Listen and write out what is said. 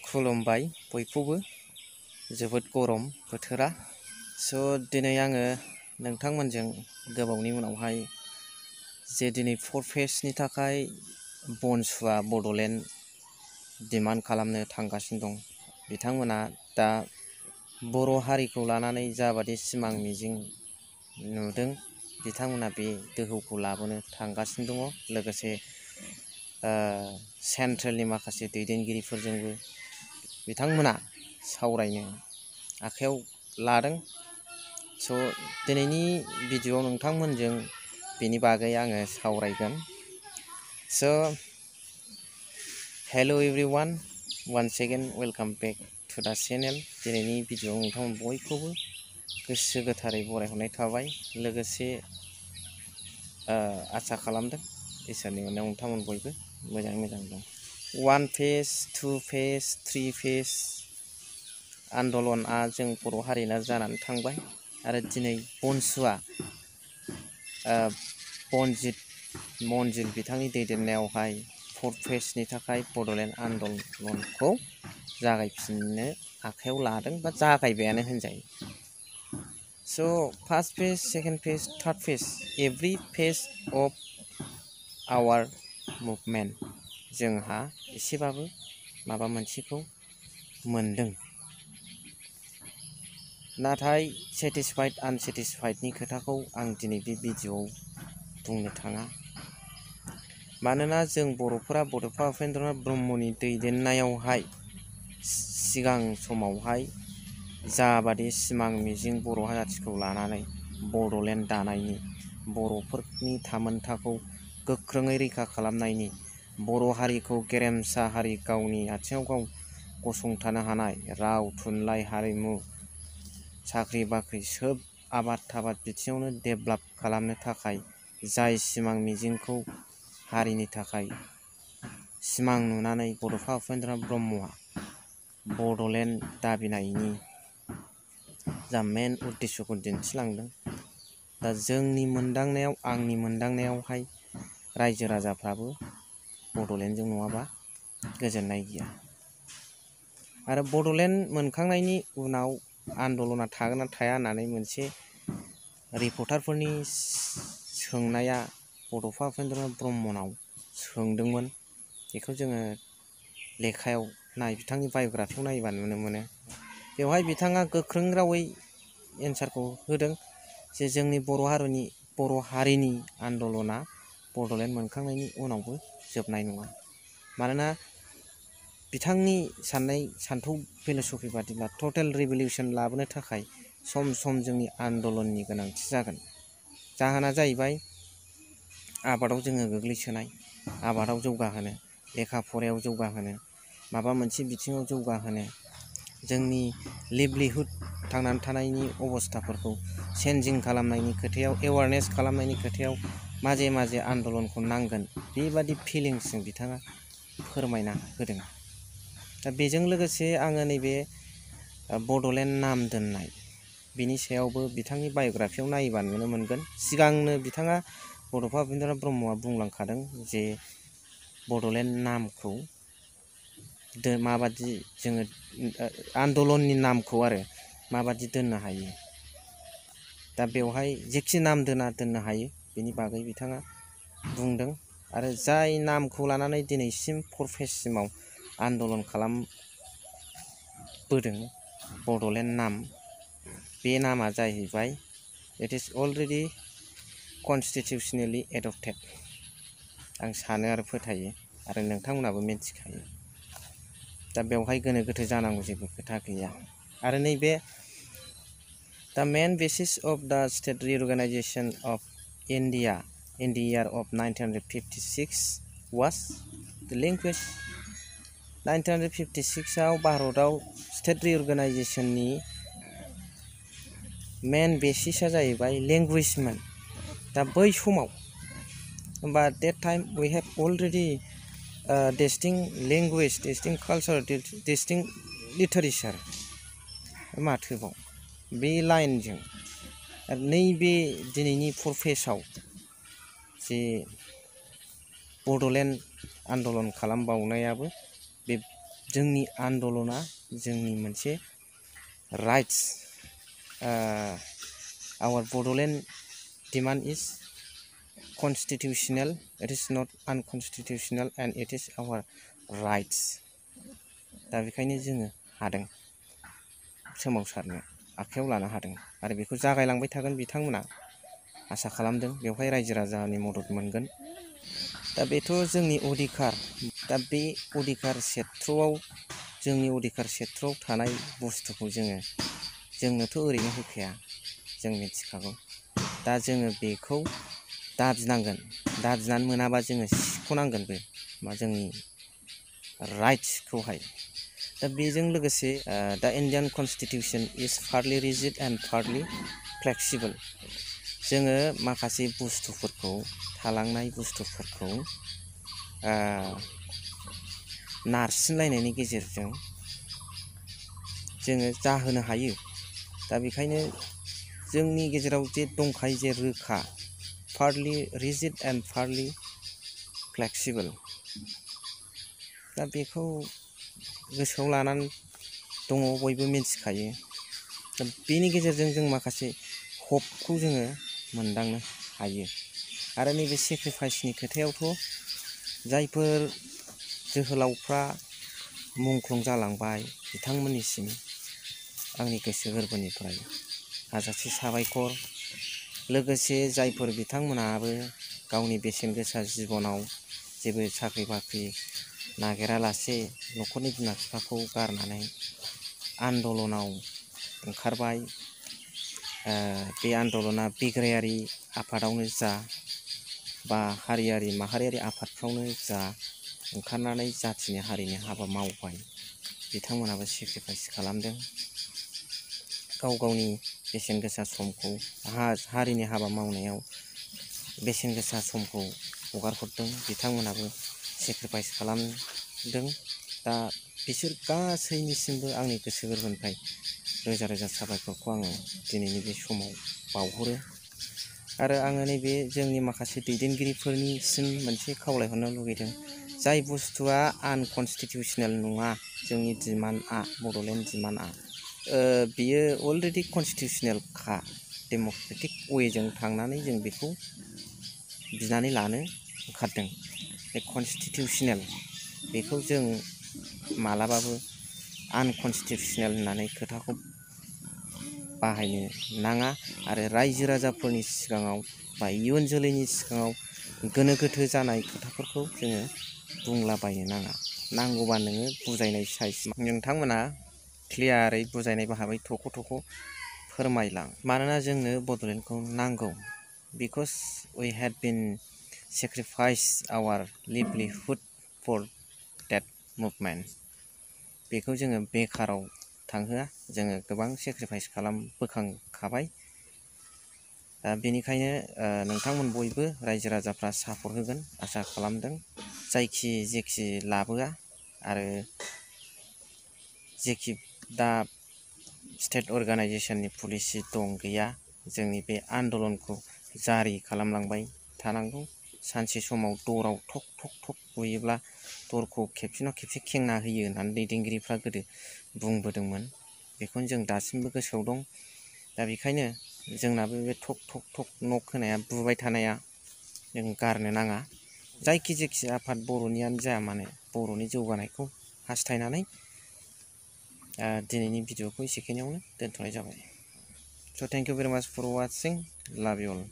खुलुमबाय बयखौबो जोबोद गरम बोथोरा स' दिनै आङो नोंथांमोनजों गोबावनि उनावहाय जे दिनै 4 फेजनि थाखाय बनसुआ बड'लेण्ड डिमान्ड खालामनो थांगासिनो दं बिथांमोना दा बर' हारिखौ लानानै जाबादि सिमां मिजिं नुदों बिथांमोना बे दोहौखौ लाबोनो थांगासिनो दङ लोगोसे सेन्ट्रेलनि माखासे दैदेनगिरिफोरजोंबो बिथांमोना सावरायनो आखायाव लादों स' दिनैनि भिडिअ'आव नोंथांमोनजों बेनि बागै आङो सावरायगोन so' hello' everyone once again welcome back to the channel दिनैनि भिडिअ'आव नोंथांमोन बयखौबो गोसो गोथारै बरायहरनाय थाबाय लोगोसे आसा खालामदों इसोरनि अननायाव नोंथांमोन बयबो मोजाङै मोजां दं 1 फेज 2 फेज 3 फेज आन्दलनआ जों बर' हारिना जानानै थांबाय आरो दिनै बनसुआ मनजिल बिथांनि दैदेननायावहाय 4 फेजनि थाखाय बड'लेण्ड आन्दलनखौ जागायफिननो आखायाव लादों बा जागायबायानो होनजायो स' first phase second phase third phase every phase of our movement जोंहा एसेबाबो माबा मोनसेखौ मोनदों नाथाय सेटिसफाइड आनसेटिसफाइडनि खोथाखौ आं दिनै बे भिडिअ'आव बुंनो थाङा मानोना जों बर'फोरा बड'फा उपेन्द्रनाथ ब्रह्मनि दैदेननायावहाय सिगां समावहाय जाबादि सिमां मिजिं बर' जाथिखौ लानानै बड'लेण्ड दानायनि बर'फोरनि थामोनथाखौ गोख्रोङै रैखा खालामनायनि बर' हारिखौ गेरेमसा हारि गावनि आथिङाव गाव गसंथानो हानाय राव थुनलाइ हारिमु साख्रि बाख्रि सोब आबाद थाबाद बिथिङावनो डेभेलप खालामनो थाखाय जाय सिमां मिजिंखौ हारिनि थाखाय सिमां नुनानै बड'फा उपेन्द्रनाथ ब्रह्मआ बड'लेण्ड दाबिनायनि जा मेन उद्देশ্যखौ दिन्थिलांदों दा जोंनि मोनदांनायाव आंनि मोनदांनायावहाय रायजो राजाफ्राबो बड'लेण्डजों नङाबा गोजोननाय गैया आरो बड'लेण्ड मोनखांनायनि उनाव आन्दलना थागोन ना थाया होननानै मोनसे रिपर्टारफोरनि सोंनाया बड'फा उपेन्द्रनाथ ब्रह्मनाव सोंदोंमोन बेखौ जोङो लेखायाव बिथांनि बाय'ग्राफियाव नायोबा नुनो मोनो बेवहाय बिथाङा गोख्रों रावै एन्सारखौ होदों जे जोंनि बर' हारिनि आन्दलना बड'लेण्ड मोनखांनायनि उनावबो जोबनाय नङा मानोना बिथांनि सान्थौ फिल'सफि बादिब्ला टटेल रिभलिउसन लाबोनो थाखाय सम सम जोंनि आन्दलननि गोनांथि जागोन जाहोना जाहैबाय आबादाव जोङो गोग्लैसोनाय आबादाव जौगाहोनो लेखा फरायाव जौगाहोनो माबा मोनसे बिथिङाव जौगाहोनो जोंनि लिभलिहुड थांनानै थानायनि अबस्थाफोरखौ चेन्जिं खालामनायनि खोथायाव एवारनेस खालामनायनि खोथायाव माजे माजे आन्दलनखौ नांगोन बेबादि फिलिंसजों बिथाङा फोरमायना होदों दा बेजों लोगोसे आङो नैबे बड'लेण्ड नाम दोननाय बिनि सायावबो बिथांनि बाय'ग्राफियाव नायोबा नुनो मोनगोन सिगांनो बिथाङा बड'फा उपेन्द्रनाथ ब्रह्मआ बुंलांखादों जे बड'लेण्ड नामखौ माबादि जोङो आन्दलननि नामखौ आरो माबादि दोननो हायो दा बेवहाय जेखि नाम दोननो हायो बेनि बागै बिथाङा बुंदों आरो जाय नामखौ लानानै दिनैसिम 4 फेजसिमाव आन्दलन खालामबोदों बड'लेण्ड नाम बे नामा जाहैबाय इट इज अलरेडि कनस्टिटिउसनेलि एडप्टेड आं सानो आरो फोथायो आरो नोंथांमोनाबो मिथिखायो दा बेवहाय गोनो गोथो जानांगौ जेबो खोथा गैया आरो नैबे the main basis of the state reorganisation of India in the year of 1956 was the language 1956आव भारतआव स्टेट रिअर्गेनाइजेसननि मेन बेसिसआ जाहैबाय लेंगुवेजमोन दा बै समाव होमबा that time we have already distinct language distinct culture distinct literature माथोबाव बे लाइनजों नैबे दिनैनि 4 फेजआव जे बड'लेण्ड आन्दलन खालामबावनायाबो बे जोंनि आन्दलना जोंनि मोनसे rights our Bodoland demand is constitutional, it is not unconstitutional, and it is our rights. दा बेखायनो जोङो हादों सोमावसारनो आखायाव लानो हादों आरो बेखौ जागायलांबाय थागोन बिथांमोना आसा खालामदों बेवहाय रायजो राजानि मदद मोनगोन। दा बेथ' जोंनि अधिकार, दा बे अधिकार क्षेत्रआव जोंनि अधिकार क्षेत्रआव थानाय बुस्थुखौ जोंनोथ' ओरैनो होखाया जों मिथिखागौ। दा जोङो बेखौ दाबिनांगोन, दाबिनानै मोनाबा जोङो सिख'नांगोनबो मा जोंनि राइट्सखौहाय। दा बेजों लोगोसे दा Indian constitution is partly rigid and partly flexible. जोङो माखासे बुस्थुफोरखौ थालांनाय बुस्थुफोरखौ नारसिनलायनायनि गेजेरजों जोङो जाहोनो हायो। दा बेखायनो जोंनि गेजेराव जे दंखायो जे रोखा partly rigid and partly flexible, दा बेखौ गोसोआव लानानै दङ, बयबो मिथिखायो। दा बेनि गेजेरजों जों माखासे हपखौ जोङो मोनदांनो हायो। आरो नैबे सेक्रिफाइसनि खोथायावथ' जायफोर जोहोलावफ्रा मुंख्लं जालांबाय बिथांमोननिसिम आंनि गोसो गोरबोनिफ्राय हाजासे साबायखर। लोगोसे जायफोर बिथांमोनाबो गावनि बेसेन गोसा जिबनाव जेबो साख्रि बाख्रि नागिरालासे न'खरनि बिमा बिफाखौ गारनानै आन्दलनाव ओंखारबाय। बे आन्दलना बिग्रायारि आफादावनो जा बा हारियारि माहारियारि आफादफ्रावनो जा ओंखारनानै जाथिनि हारिनि हाबा मावबाय। बिथांमोनाबो सेक्रिफाइस खालामदों, गाव गावनि बेसेन गोसा समखौ हारिनि हाबा मावनायाव बेसेन गोसा समखौ हगारहरदों। बिथांमोनाबो सेक्रिफाइस खालामदों। दा बिसोर गासैनिसिमबो आंनि गोसो गोरबोनिफ्राय रोजा रोजा साबायखरखौ आङो दिनैनि बे समाव बावहरो। आरो आङो नैबे जोंनि माखासे दैदेनगिरिफोरनिसिम मोनसे खावलायहरनो लुगैदों, जाय बुस्थुआ आनकनस्टिटिउसनेल नङा, जोंनि डिमान्डआ बड'लेण्ड डिमान्डआ बियो अलरेडि कनस्टिटिउसनेलखा। डेम'क्रेटिक वेजों थांनानै जों बेखौ बिनानै लानो ओंखारदों। बे कनस्टिटिउसनेल, बेखौ जों मालाबाबो आनकनस्टिटिउसनेल होननानै खोथाखौ बाहायनो नाङा। आरो रायजो राजाफोरनि सिगाङाव बा इयुन जोलैनि सिगाङाव गोनो गोथो जानाय खोथाफोरखौ जोङो बुंलाबायनो नाङा। नांगौबा नोङो बुजायनाय साइज नोंथांमोना क्लियारै बुजायनायबो हाबाय, थख' थख' फोरमायलां। मानोना जोंनो बड'लेण्डखौ नांगौ। बिकज वी हेड बिन सेक्रिफाइस आवार लिभलिहुड फर देट मुभमेन्ट। बेखौ जोङो बेखाराव थांहोआ, जोङो गोबां सेक्रिफाइस खालामबोखांखाबाय। दा बेनिखायनो नोंथांमोन बयबो रायजो राजाफ्रा सापर्ट होगोन आसा खालामदों। जायखि जेखि लाबोआ आरो जेखि दा स्टेट अर्गानाइजेसननि पलिसि दं गैया, जोंनि बे आन्दलनखौ जारि खालामलांबाय थानांगौ। सानसे समाव दराव थक थक थक बुयोब्ला दरखौ खेबसेनाव खेबसे खेंना होयो होननानै दैदेनगिरिफ्रा गोदो बुंबोदोंमोन। बेखौनो जों दासिमबो गोसोआव दं। दा बेखायनो जोंनाबो बे थक थक थक नक होनाया बुबाय थानाया जों गारनो नाङा। जायखि जेखि आफाद बर'नियानो जाया मानो, बर'नि जौगानायखौ हास्थायनानै दिनैनि भिडिअखौ एसेखिनियावनो दोनथ'नाय जाबाय। स' थेंक इउ भेरि माच फर वाचिं, लाभ इउ अल।